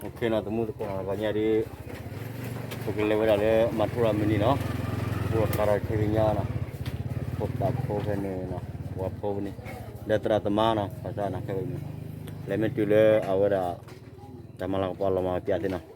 တမူသကိးနီၤ တဂၤညါဒ် ပကလဲၤဝဲဒၣ်လၢမၤထူရၤမုၢ်နံၤနီၤ, အိၣ်ဒီးသရၣ်တဆံညါနီၤ, ဖိသၣ်ဖိဖဲန့ၣ်နီၤ, ပှၤဖိဖဲန့ၣ်, ဒီးသရၣ်သမါနီၤ, ဘၣ်ဆၣ်နီၤ ခဲအံၤ လဲၤမ့ၢ်တုၤလၢအဝဲဒၣ် တၢ်မၤလၤကပီၤလီၤမၤပျးသ့နီၤ.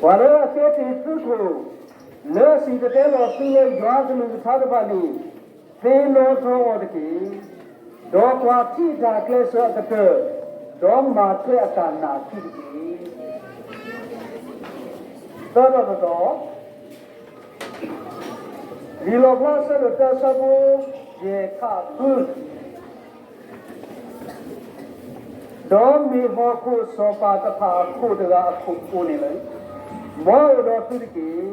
ပှၤလၢအကဲတ့ၢ်သုးခိၣ်, လၢအစံၣ်တဲၤတဲလီၤသုလၢယွၤအကလုၢ်ကထါတဖၣ်န့ၣ်, သ့ၣ်နီၣ်ထီၣ်အီၤတက့ၢ်. ဒီးကွၢ်ထံၣ်တၢ်ကျဲးစၢးအကတၢၢ်, ဒီးမၤထွဲအတၢ်နာ်သုတက့ၢ်. သၢတီၤတတီၤ, လံာ်လီၣ်ဖျါအဆၢဒိၣ်တၢ အဆၢဖိယဲၢ် ခးဃု ဒီးမ့ၢ်ဟီၣ်ခိၣ်စီၤပၤတဖၣ်အခိၣ်တဂၤအခိၣ်အဃိန့ၣ်လီၤ. မ်အအိၣ်ဒီးသုတက့ၢ်.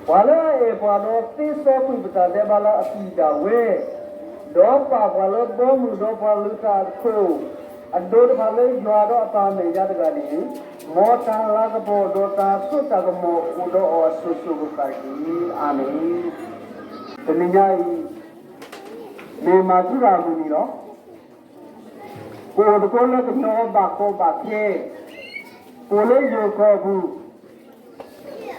ပှၤလၢအအဲၣ်ပှၤဒီးသ့စီကွံာ်ပတၢ်ဒဲးဘးလၢအပျံၤဒၣ်ဝဲ, ဒီးပာ်ပှၤလၢဘီမုၢ်ဒီးပှၤလုၢ်တၢ်အသိး, အဒိးတဖၣ်လၢယွၤဒီးအပၢ်အမဲာ်ညါတဂၤန့ၣ်, မ်တၢ်လၤကပီၤဒီးတၢ်စိတၢ်ကမီၤအိၣ်ဒီးအီၤအစိၤစိၤဃၣ်ဃၣ်တက့ၢ်. အၤမ့ၣ်. တနံၤညါအံၤ မ့ၢ်မၤထူရၤအမုၢ်နံၤလီၤ. ပအိၣ်သကိးလၢကညီဘၣ်ကီဘၣ်ခဲ, ပအိၣ်လၢယိၤကီၢ်ပူ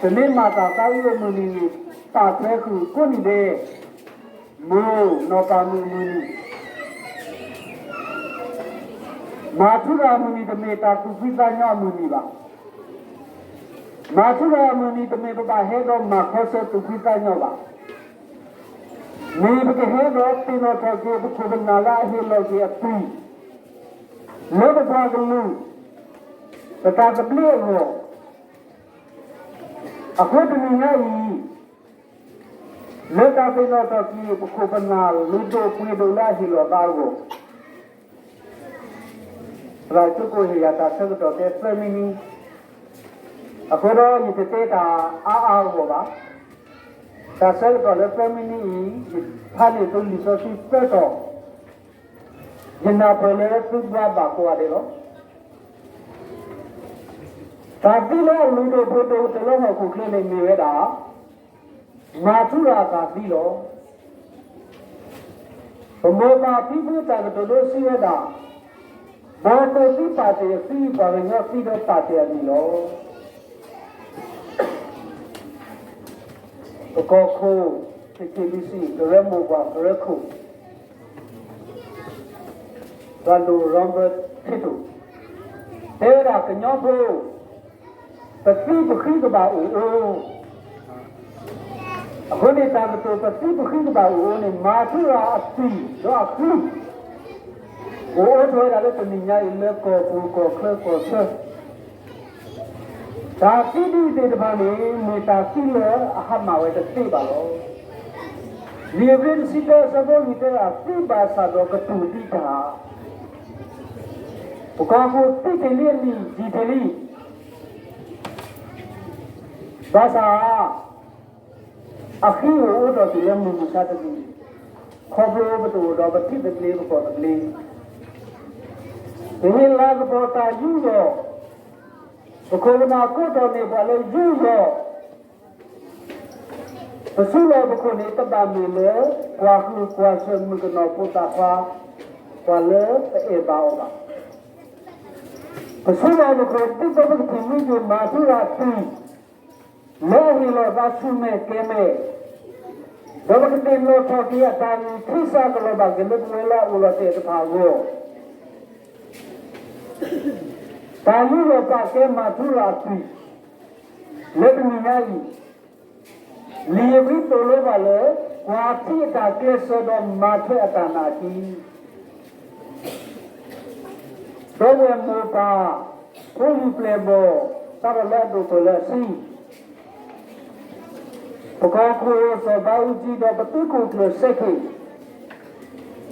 ၤ, ပမ့ၢ်မၤတၢ်သးအုးအမုၢ်နံၤန့ၣ် ပာ်ထွဲဃုာ်ကိးနံၤဒဲး, မုၢ်နီၢ်ပၢ်မုၢ်အမုၢ်နံၤ မၤထူရၤအမုၢ်နံၤ တမ့ၢ်တၢ်သူၣ်ဖှံသးညီအမုၢ်နံၤဘၣ်. မၤထူရၤအမုၢ်နံၤ တမ့ၢ်ပဘၣ်ဟဲဒီးမၤခီဆၢသူၣ်ဖှံသးညီဘၣ်. မ့ၢ်ပကဟဲဒီးသ့ၣ်နီၣ်ထီၣ်က့ၤပခိၣ်ပနၢ်လၢအဟ့ၣ်လီၤက့ၤအသွံၣ် လၢပပှၤကလုာ် ပတၢ်သဘျ့အဂီၢ်, အဃိတနံၤညါအံၤ လၢတၢ်သ့ၣ်နီၣ်ထီၣ်က့ၤပခိၣ်ပနၢ်လုၢ်ဒိၣ်ပှ့ၤဒိၣ်လၢအဟ့ၣ်လီၤသးအဂီၢ်, သရၣ်ကၠိကိးဟ့ၣ်ယၤတၢ်ဆၢကတီၢ်တဲသၢမံးနံး, အဃိဒီးယတတဲတၢ်အါအါဂီၢ်ဘၣ်. တၢ်ဆၢကတီၢ်လၢသၢမံးနံးအံၤ ယဖးန့ၢ်သုလံာ်စီဆှံသၢတီၤ, ယနၢ်ပၢၢ်လၢသုဘှါဘၣ်ကိးဂၤဒဲးလီၤ. တၢ်သံလၢအလုၢ်ဒိၣ်ပှ့ၤဒိၣ်ကတၢၢ်လၢဟီၣ်ခိၣ်ချၢန့ၣ်မ့ၢ်ဝဲဒၣ် မၤထူရၤအတၢ်သံလီၤ. ပမိၢ်ပၢ်ဖံဖုတၢ်ကတိၤဒိစံးဝဲဒၣ်, ဘီသိသံပာ်တ့ၢ်အသွံ ပှၤကညီသံဒီးပာ်တ့ၢ်အမံၤလီၤ. ပကီၢ်ခိၣ် ကခ့ၣ်ဘံစံၣ် ကရၢမိၢ်ပှၢ်ကရၢခိၣ် ပှၤဒိၣ် Robert Kiyto တဲဝဲဒၣ်ကညီဖိ ပသံပဃံကဘၣ်အိၣ်အူ, အဃိန့ၣ်တၢ်ကတိၤပသံပဃံကဘၣ်အိၣ်အူန့ၣ် မၤထူရၤအသွံၣ်ဒီးအဃံ အိၣ်အိးထီၣ်ဝဲဒၣ်လၢတနံၤညါအံၤလၢကီၢ်ပူၤကီၢ်ချၢကီၢ်ဆၢ တၢ်သံဒ်အံၤသ့ၣ်တဖၣ်န့ၣ် မ့ၢ်တၢ်သံလၢအဟါမၢ်ဝဲတသ့ဘၣ်လီၤ. လံာ်ဧ့ၤဘြံၤတဆံတၢအဆၢဖိလွံၢ်တဲဒၣ် သံဘၣ်ဆၣ်ဒီးကတူၢ်သံတၢ်, ပကီၢ်ခိၣ်သံတ့ၢ်လံအနံၣ်ယံာ်တ့ၢ်လံ, ဘၣ်ဆၣ် အဃံအိၣ်အိးထီၣ်တုၤလၢမုၢ်မဆါတနံၤ, ခီဖျိပတအိၣ်ဒီးပထံသဘျ့ပကီၢ်သဘျ့, ပဟ့ၣ်လၤကပီၤတၢ်ယူးယီၣ်, ပခိၣ်ပနၢ်ကိးထီၣ်န့ၢ်ပှၤလၢယူးယီၣ်, ပဆူၣ်လီၤပခိၣ်န့ၣ် တဘၣ်မ့ၢ်လၢ ပှၤဃုာ်ကွၢ်ဆၢၣ်မုၣ်ကနီၤဖိသၣ်ခွါ, ပှၤလၢပအဲၣ်ဘၣ်အီၤဘၣ်. ပဆူၣ်လီၤပခိၣ် ဒ်သိးပကထံၣ်မံက့ၤမၤထူရၤအသွံၣ် လၢအဟ့ၣ်လီၤသးဆူၣ်မဲာ်ကဲၤမဲာ်, ဒီးပကသ့ၣ်နီၣ်ထီၣ်က့ၤအတၢ်ဂံၢ်ထံစးကလီၤဘၣ်က့ၤလၢပဝဲလၢအအိၣ်လီၤတဲာ်တဖၣ်အဂီၢ်, တၢ်ယူးယီၣ်ပာ်ကဲမၤထူရၤအသွံၣ် လၢတနံၤညါအံၤ, လံာ်ဧ့ၤဘြံၤသိၣ်လိပှၤလၢ ကွၢ်ထံအတၢ်ကျဲးစၢးဒီးမၤထွဲအတၢ်နာ်အခံ ဒီပုၢ်ဝဲၢ်မိၢ်ပၢ် ဖိလံၤပျဲၢ်ဘီၣ် စးထီၣ်လၢအဒိၣ်ထီၣ်လၢအဆံ, ပကီၢ်ခိၣ်စီၤဘးအူကၠံ ဒီးပသုးခိၣ်ကျၢၢ်စဲခ့ၣ်,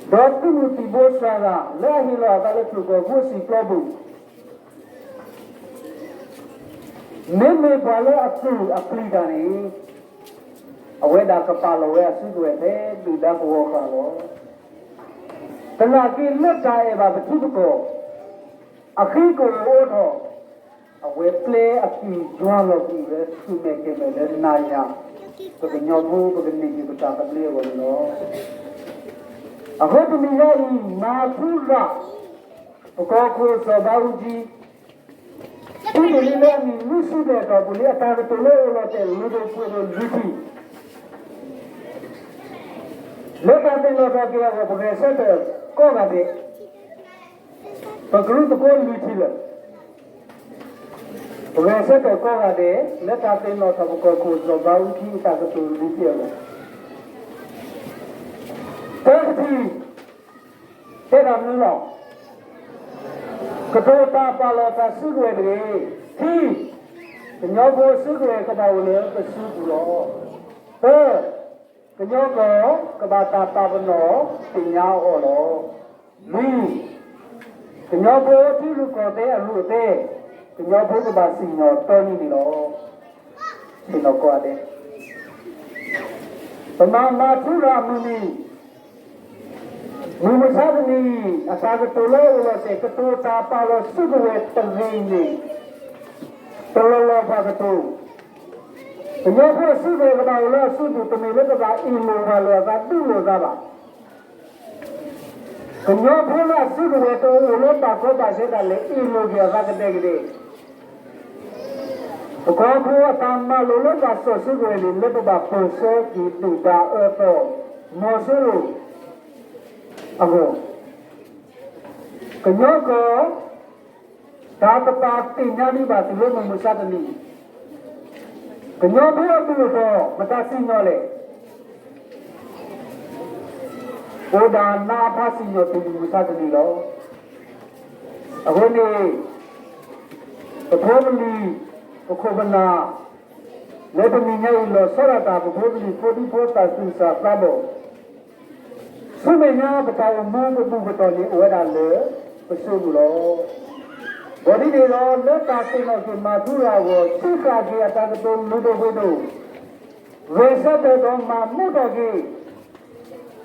ဒီးသုးမုၢ်သံၣ်ဘိစှၤဂၤ လၢအဟ့ၣ်လီၤအသးလၢထူၣ်ကီၢ်ဖိစံာ်ပျီပူၤ မ့မ့ၢ်ပှၤလၢအသူၣ်အပျံၤတၢ်န့ၣ်, အဝဲဒၣ်ကပာ်လီၤဝဲအစုကဝဲၤဖဲဒုၣ်ဒါကဝီၤဃာ်လီၤ. သနာ်က့လၢတၢ်အဲၣ်ဘၣ်ပထံပကီၢ်, အဃံကအိၣ်အိးထီၣ်, အဝဲပျဲအသွံၣ်ယွၤလီၤကွံာ်ဝဲဆူၣ်မဲာ်ကဲၤမဲာ်လၢနၤယၤ, ပကညီဖိပကန့ၢ်က့ၤပတၢ်သဘျ့အဂီၢ်န့ၣ်လီၤ. အဃိတနံၤညါအံၤ မၤထူရၤ ပကီၢ်ခိၣ်စီၤဘးအူကၠံ သုတလံလၢအမံၤမုၢ်ဆူၣ်ဒဲးတီၢ်ပူၤလံအတၢ်ကတိၤလၢအအိၣ်လီၤတဲာ်လုၢ်ဒိၣ်ပှ့ၤဒိၣ်လွံၢ်ထံၣ်, လၢတၢ်သ့ၣ်နီၣ်ထီၣ်က့ၤအဂီၢ် ပဂဲၤဆၢထၢၣ်ကိးဂၤဒဲး, ပကရူၢ်သကိးလွံၢ်ထံၣ်လၢာ်, ပဂဲၤဆၢထၢၣ်ကိးဂၤဒဲး လၢတၢ်သ့ၣ်နီၣ်ထီၣ်ပကီၢ်ခိၣ်စီၤဘးအူကၠံအတၢ်ကတိၤလွံၢ်ထံၣ်အဂီၢ်, တၢတထံၣ် တဲတၢ်မနုၤလီၤ. ကတိၤတၢ်ပာ်လီၤတၢ်စုကဝဲၤတဂ့ၤ. ခံ, ကညီဖိစုကဝဲၤကဘၣ်အိၣ်လၢပစုပူၤလီၤ. သၢ, ကညီကီၢ်ကဘၣ်တၢ်ပာ်ပနီၣ်သ့ၣ်ညါအီၤလီၤ. လွံၢ်, ကညီဖိထံရူၢ်ကီၢ်သဲးအရူၢ်အသဲ, ကညီဖိကဘၣ်စံၣ်ညီၣ်တီနံၤန့ၣ်လီၤ. ဆ့ၣ်နီၤကိးဂၤဒဲး ပမၤမၤထူရၤအမုၢ်နံၤ, မုၢ်မဆါတနံၤအံၤ အတၢ်ကတိၤလၢအအိၣ်လီၤတဲာ် ကတိၤတၢ်ပာ်လီၤစုကဝဲၤတဂ့ၤန့ၣ်, တလီၢ်လီၢ်ပှၤကတိၤ, ကညီဖိအစုကဝဲၤကဘၣ်အိၣ်လၢအစုပူၤ တမ့ၢ်လၢကဘၣ်အ့ၣ်လိာ်ဝၢ်လိာ်အသး ဒုးလိာ်အသးဘၣ်. ကညီဖိလၢအစုကဝဲၤ တအိၣ်လၢတၢ်ကီဘၣ်ခဲတၢ်လဲၣ် အ့ၣ်လိာ်က့ၤအသးကဒဲကဒဲ. ပကီၢ်ဖိအတၢ်မၤလိာ်လၢတၢ်စီၣ်စုကဝဲၤန့ၣ် လၢပဘၣ်ပၢၢ်ဆၢက့ၤ ဒုၣ်ဒါအၢသီ မီၤစိရိၤအဂီၢ်, ကညီကီၢ် တၢ်ပတၢ်သ့ၣ်ညါဒံးဘၣ်တုၤလၢမုၢ်မဆါတနံၤ, ကညီဖိအဘူၣ်အတီၢ် မတၤစံၣ်ညီၣ်လဲၣ်, အိၣ်ဒၣ်နါအဖါစံၣ်ညီၣ်တုၤမုၢ်မဆါတနံၤလီၤ. အဃိန့ၣ် ပဖိပလံၤ ပခိၣ်ပနၢ် လၢတနံၤညါအံၤ လီၤဆီဒၣ်တၢ် ပဖိပလံၤဖိဒံဖိသၣ် သူၣ်စၢ်သးဘီၣ် ဆူမဲာ်ညါပတၢ်အိၣ်မူပဘူၣ်ပတီၢ်န့ၣ် အိၣ်ဝဲဒၣ်လၢပစိပူၤလီၤ. ဘၣ်ဒ်န့ၣ်ဒီး လၢတၢ်သ့ၣ်နီၣ်က့ၤမၤထူရၤအဂီၢ် ဆံဃာ်က့ၤအတၢ်ကတိၤလုၢ်ဒိၣ်ပှ့ၤဒိၣ်, ဂဲၤဆၢထၢၣ်ဒီးမၤမူထီၣ်က့ၤ ဒ်ထီၣ်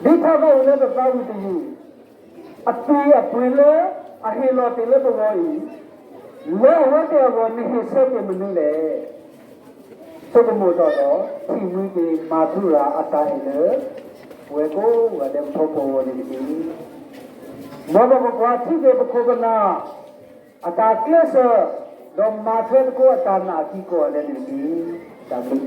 ဘၣ်ဝဲလၢပသးဝံၣ်တယုၢ် အသွံၣ်အပှ့ၤလၢအဟ့ၣ်လီၤတ့ၢ်လၢပဂီၢ်အံၤ, လၢအဝဲသ့ၣ်အဂီၢ် နဟ့ၣ်ဆၢက့ၤမနုၤလဲၣ်. ဆိကမိၣ်ထီၣ်ဒီး ထံၣ်မှံက့ၤမၤထူရၤအတၢ်အဲၣ်လၢ ပဝဲကိးဂၤဒဲးပဖီခိၣ်အဂီၢ်န့ၣ်တက့ၢ်. မ်ပကကွၢ်ထံက့ၤပခိၣ်ပနၢ် အတၢ်ကျဲးစၢး ဒီးမၤထွဲသကိးအတၢ်နာ်အသံကိးဂၤဒဲးန့ၣ်တက့ၢ်. တၢ်ဘျုး